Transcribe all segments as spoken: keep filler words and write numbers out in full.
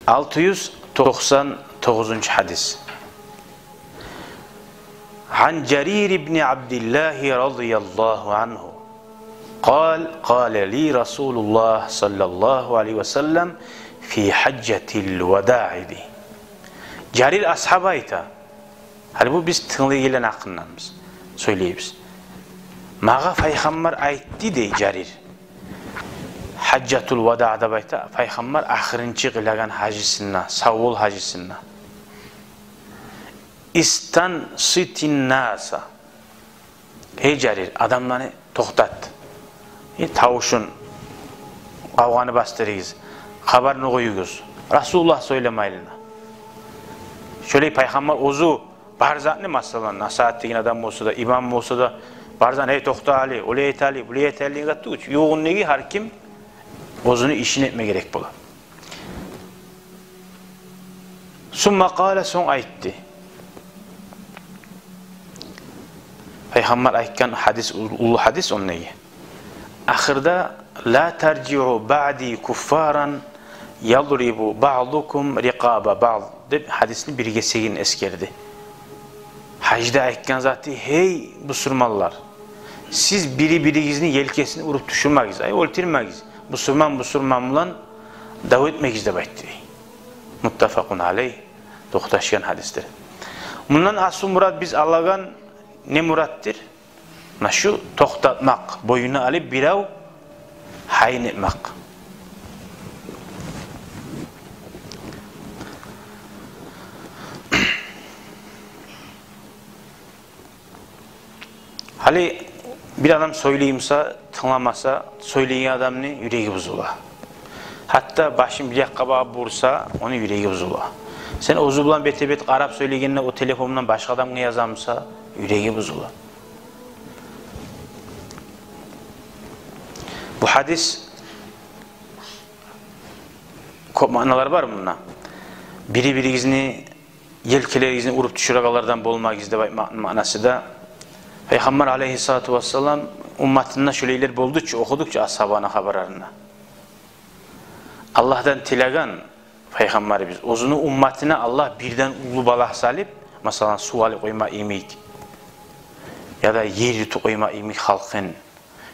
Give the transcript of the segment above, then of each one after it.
Алты юз токъсан тогъузунчу гьадис. Ан Жарир ибни Абдиллагьи радияллагьу ангьу. Къал, къала ли Расулуллагь саллаллагьу алайгьи ва саллам фи гьажжатил вадаъи, дей. Жарир асгьаба айта. Гьали бу биз тынглайгъанланы гьакъындан биз сёйлейбиз. Магъа Пайхаммар айтды, дей Жарир. Гьажжатул вадаъ деп айта, Пайхаммар ахырынчы къылагъан гьажисинде, савбол гьажисинде. Истанситин наса. Гьей Жарир, адамланы токътат. Э, тавушун, къавгъаны басдырыгъыз, хабарны къоюгъуз. Расулуллагь сёйлемейли. Шолай Пайхаммар оьзю бар затны, масала, насигьат этеген адам болса да, имам болса да, бар затны, гьей, токъта гьали, олай эт гьали, булай эт гьали деген зат тюгюл. Ёгъундагъы гьар ким оьзюню ишин этме герек бола. Сумма къала, сонг айтды. Пайхаммар айтгъан гьадис, уллу гьадис ондагъы. Ахырда: «Ла таржиу баъди куффаран ядрибу баъдукум рикъаба баъд», — деп гьадисни бир гесегин эсгерди. Гьажда айтгъан заты: «Гьей бусурманлар, сиз бири-биригизни елкесин уруп тюшюрмегиз, ай, оьлтюрмегиз, бусурман бусурман булан дав этмегиз», — деп айтды. Муттафакъун алайгь, токъташгъан гьадисдир. Мундан асыл мурат биз алагъан не муратдыр? Муна шу токътатмакъ, боюна алып бирев гьайын этмек. Гьали бир адам сёйлей буса, тынгламаса, сёйлейген адамны юреги бузула. Гьатта башын бир якъгъа багъып бурса, ону юреги бузула. Сен оьзю булан бетге-бет къарап сёйлегенде, о телефондан башгъа адамгъа яза буса, юреги бузула. Бу гьадис, кёп маъналар бар мунда. Бири-биригизни, елкелеригизни уруп тюшюрегенлерден болмагъыз деп айтмакъны маънасы да. Пайхаммар алайгьиссалату вассалам умматында шолайлар болду чу, охудукъ чу асгьабаны хабарларында. Аллагьдан тилеген Пайхаммарыбыз, оьзюню умматына Аллагь бирден уллу балагь салып, масала, сув алып къойма йимик, яда ер ютуп къойма йимик халкъын,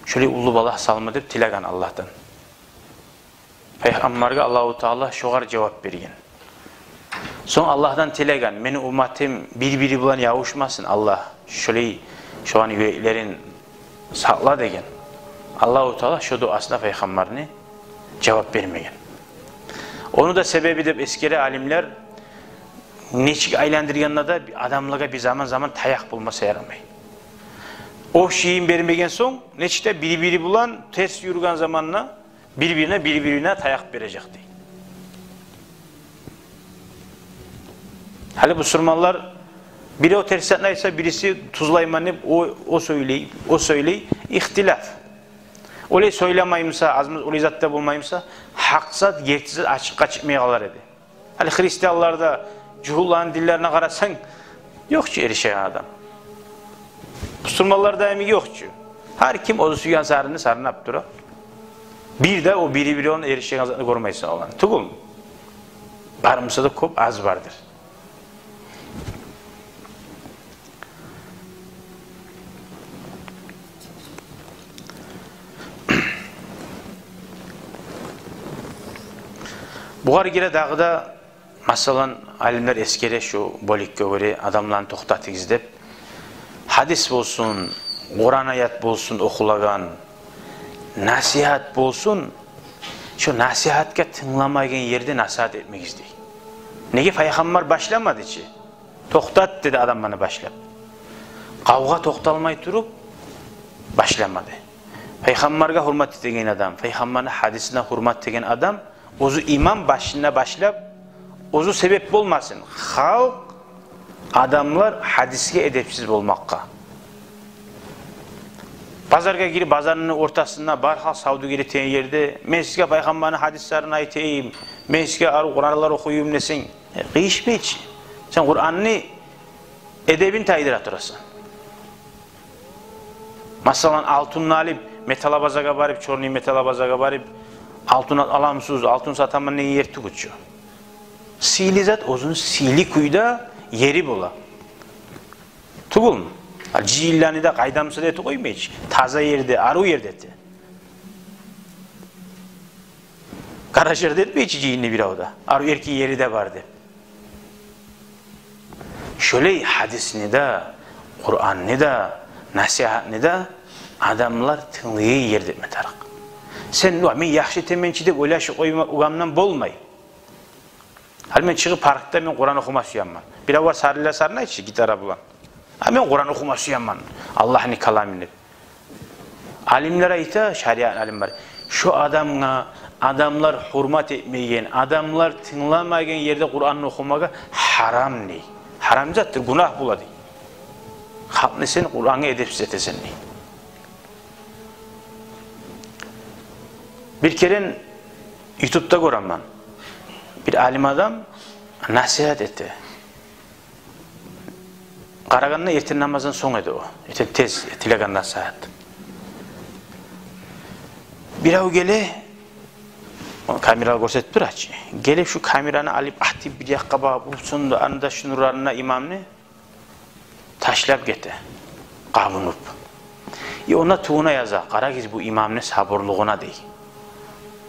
шолай уллу балагь салма деп тилеген Аллагьдан. Пайхаммаргъа Аллагьу Таала шогъар жавап берген. Сонг Аллагьдан тилеген: «Мени умматым бир-бири булан ябушмасын, Аллагь, шолай, шоланы юреклерин сакъла», — деген. Аллагьу Таала шо дуасына Пайхаммарны жавап бермеген. Ону да себеби деп эсгере алимлер, нечик айландыргъанда да адамлагъа бир заман-заман таякъ болмаса ярамай. О шейин бермеген сонг, нечик де бири-бири булан терс юрюген заманда бир-бирине, бир-бирине таякъ бережек дей. Гьали бусурманлар, бири о терс затны айтса, бириси тюзлеймен деп, о, о сёйлей, о сёйлей, ихтилаф. Олай сёйлемей буса, аз-маз олай зат да болмай буса, гьакъ зат, герти зат ачыкъгъа чыкъмай къалар эди. Гьали христианларда, жугьутланы динлерине къарасанг, ёкъ чу эришеген адам. Бусурманларда эми ёкъ чу. Гьар ким оьзю сюйген сарынны сарнап тура. Бир де о бири-бири булан эришеген затны гёрмейсен оланы. Тюгюлмю? Бар буса да кёп, аз бардыр. Бугъар гире дагъы да, масала, алимлер эсгере шу бёлюкге гёре адамланы токътатыгъыз деп. Гьадис болсун, Къуран аят болсун охулагъан, насигьат болсун, шу насигьатгъа тынгламайгъан ерде насигьат этмегиз дей. Неге, Пайхаммар башламады чы? «Токътат», — деди адамланы башлап. Къавгъа токъталмай туруп башламады. Пайхаммаргъа гьюрмат этеген адам, Пайхаммарны гьадисине гьюрмат этеген адам, оьзю имам, башында башлап, оьзю себеп болмасын халкъ, адамлар гьадисге эдепсиз болмакъгъа. Базаргъа гирип, базарны ортасында бар халкъ савдюгер этеген ерде: «Мен сизге Пайхаммарны гьадислерин айтайым, мен сизге арив Къуранлар охуюм», — десенг, э, къыйышмай чы. Сен Къуранны эдебин тайдыра турасан. Масала, алтынны алып, металлобазагъа барып, чёрный металлобазагъа барып, алтын аламысыз, алтын сатаман деген ер тюгюл чю. Сыйлы зат оьзюню сыйлы кюйде ери бола. Тюгюлмю? А жыйынланы да къайдам сыйлы этип къоймай чы. Таза ерде, арив ерде эте. Гараж ерде этмей чи жыйынны бирев де. Арив эркин ери де бар деп. Шолай гьадисни де, Къуранны да, насигьатны да адамлар тынглайгъан ерде этме тарыкъ. Сен, «Ва, мен яхшы этемен чи» деп ойлашып къойма уьйренмеге болмай. Гьали мен чыгъып паркда мен Къуран охума сюемен. Бирев бар сарынлар сарнай чы гитара булан. А мен Къуран охума сюемен, Аллагьны каламын деп. Алимлер айта, шариат алимлер, шо адамгъа адамлар гьюрмет этмейген, адамлар тынгламайгъан ерде Къуранны охумагъа гьарам дей. Гьарам затдыр, гюнагь бола дей. Халкъны сен Къурангъа эдепсиз этесен дей. Бир керен ютубда гёремен. Бир алим адам насигьат эте. Къарагъанда эртен намаздан сонг эди о. Эртен тез этилеген насигьат. Бирев геле, о камерагъа гёрсетип тура чы. Гелип шу камераны алып, атып бир якъгъа багъып, урсун да, анда шунурларына имамны ташлап гете, къабунуп. И онда тувуна яза: «Къарагъыз бу имамны сабурлугъуна», — дей.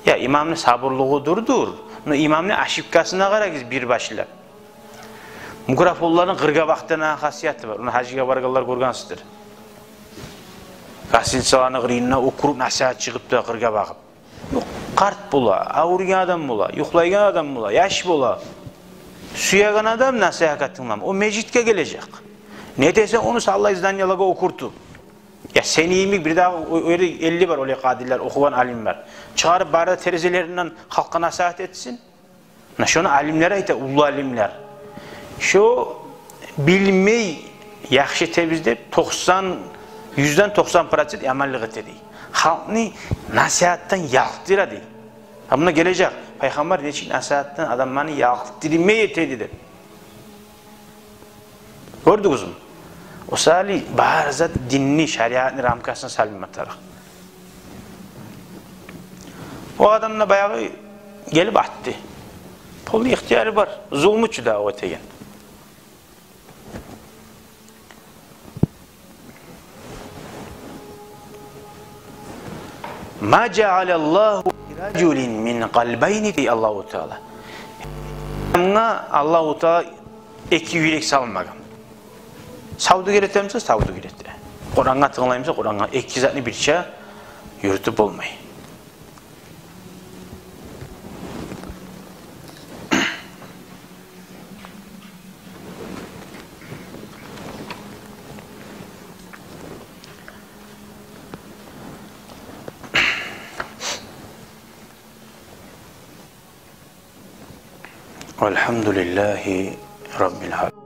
Я, имамны сабурлугъу дюр, дюр. Но имамны ошибкасына къарагъыз бир башлап. Микрофонланы къыргъа бакъдырагъан хасияты бар. Ону гьажгъа баргъанлар гёргенсиздир. Гостиницаланы къырыйында окуруп насигьат чыгъып да къыргъа бакъып. Ёкъ, къарт бола, авруйгъан адам бола, юхлайгъан адам бола, яш бола. Сюеген адам насигьатгъа тынглама. О межитге гележек. Не десе, ону саллай зданиялагъа окуртуп. Я сени йимик бир дагъы о, о ерде элли бар олай къадилер, охугъан алимлер. Чыгъарып бары да терезелеринден халкъгъа насигьат этсин. Муна шону алимлер айта, уллу алимлер. Шо билмей яхшы этебиз деп, токъсан, юзден токъсан процент яманлыкъ эте дей. Халкъны насигьатдан ялкъдыра дей. А муна гележек, пайхаммар нечик насигьатдан адамланы ялкъдырмай эте эди деп. Гёрдюгюзмю? О саялы бары зат динни, шариатны рамкасына салынма тарыкъ. О адам да баягъы гелип атды. Полный ихтияры бар. Зулму чу да о этеген. «Ма жаалаллагьу ли ражулин мин къалбайни», — дей Аллагьу Таала. Адамгъа Аллагьу Таала эки юрек салмагъан. Савдюгер этеми буса, савдюгер эте. Къурангъа тынглаймы буса, Къурангъа. Эки затны бирче юрютюп болмай. Валгьамдулиллагьи раббил аламин.